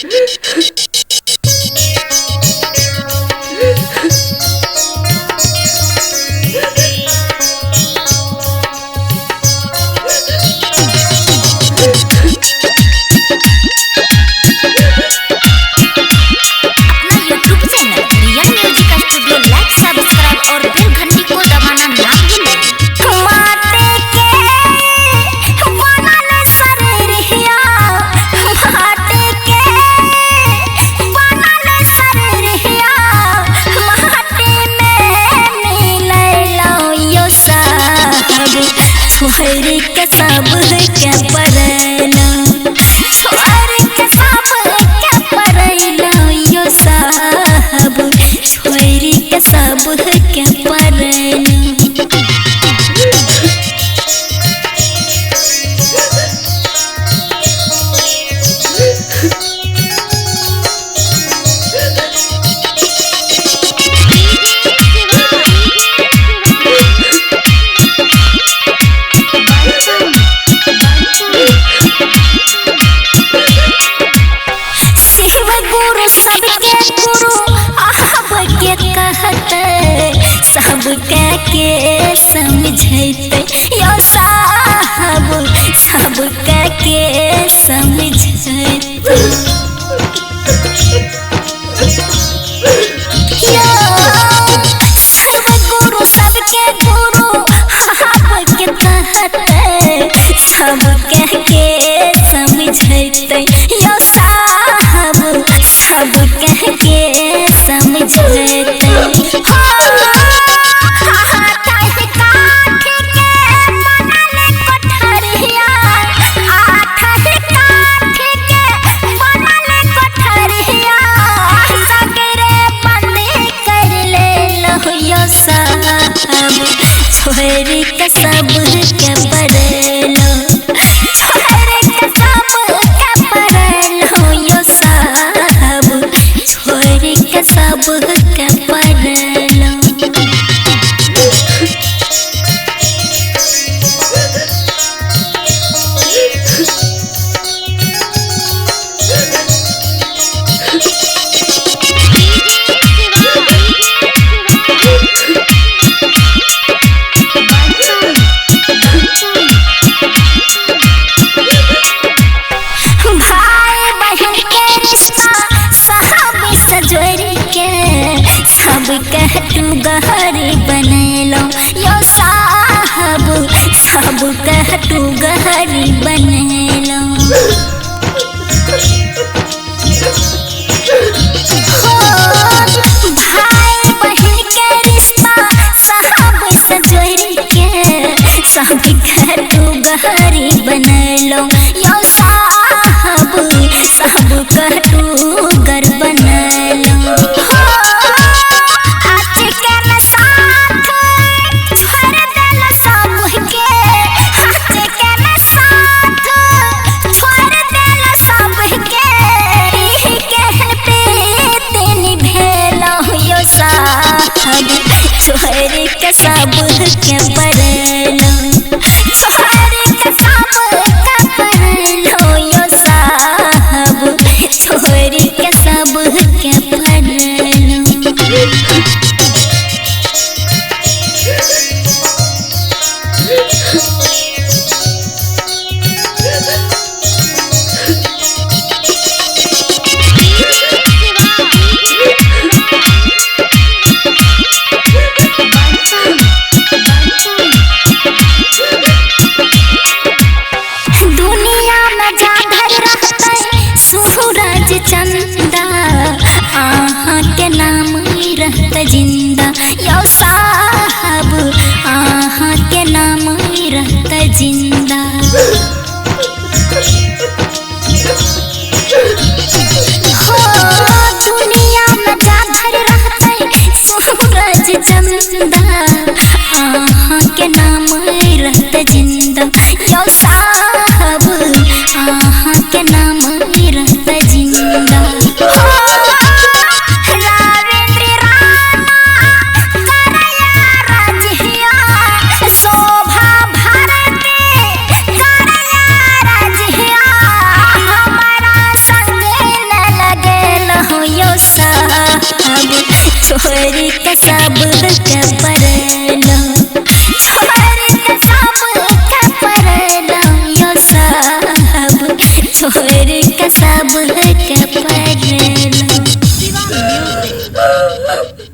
अपना YouTube channel real music studio like, subscribe और बेल घंटी को दबाना ना भूलें। माटी के बनल शरीरिया, माटी के बनल शरीरिया, माटी में मिलैलो यो साहब, छोड़ के सब के परैलो, छोड़ के सब के परैलो यो साहब, छोड़ के सब के परैलो। शिव गुरु सबके गुरु आब के कहते, सबके के समझते यो साहब, सबके के समझते यो। शिव गुरु सबके गुरु आब के कहते, सबके के समझते यो साहब, सबके के समझते। हो आठ काठ के बनल कोठरिया, आठ काठ के बनल कोठरिया, सगरे बंद कर लेलो यो साहब, छोड़ के सब के परैलो, छोड़ के सब के परैलो यो साहब, छोड़ के सब के परैलो। भाई बहन के रिश्ता साहब से जोड़ के, सबके तू गहर बनेलो यो साहब, सबके तू गहर बनेलो। हो भाई बहन के रिश्ता साहब से जोड़ के, सबके तू गहर बनेलो यो साहब, सबके तू गर बनेलो। हो आज के न साथ छोड़ देल सबके, आज के न साथ छोड़ देल सबके, ई केहन प्रीत निभेलो यो साहब, छोड़ के सब के परैलो, छोड़ के सब के परैलो यो साहब, छोड़ के सब के परैलो। दुनिया में जाधर रहते सूरज चंदा, आहाँ के नाम रहते जिंदा यो साहब, आहाँ के नाम रहते जिंदा। हो दुनिया में जाधर रहते सूरज चंदा, आहाँ के नाम रहते जिंदा यो साहब, आहाँ के नाम रहते जिंदा। हो रविंद्र राणा करया राजिया, शोभा भारती करया राजिया, हमारा संग न छोड़ के सब के परलो, छोड़ के सब के परलो यो साहब, छोड़ के सब के परलो। Shiva Music.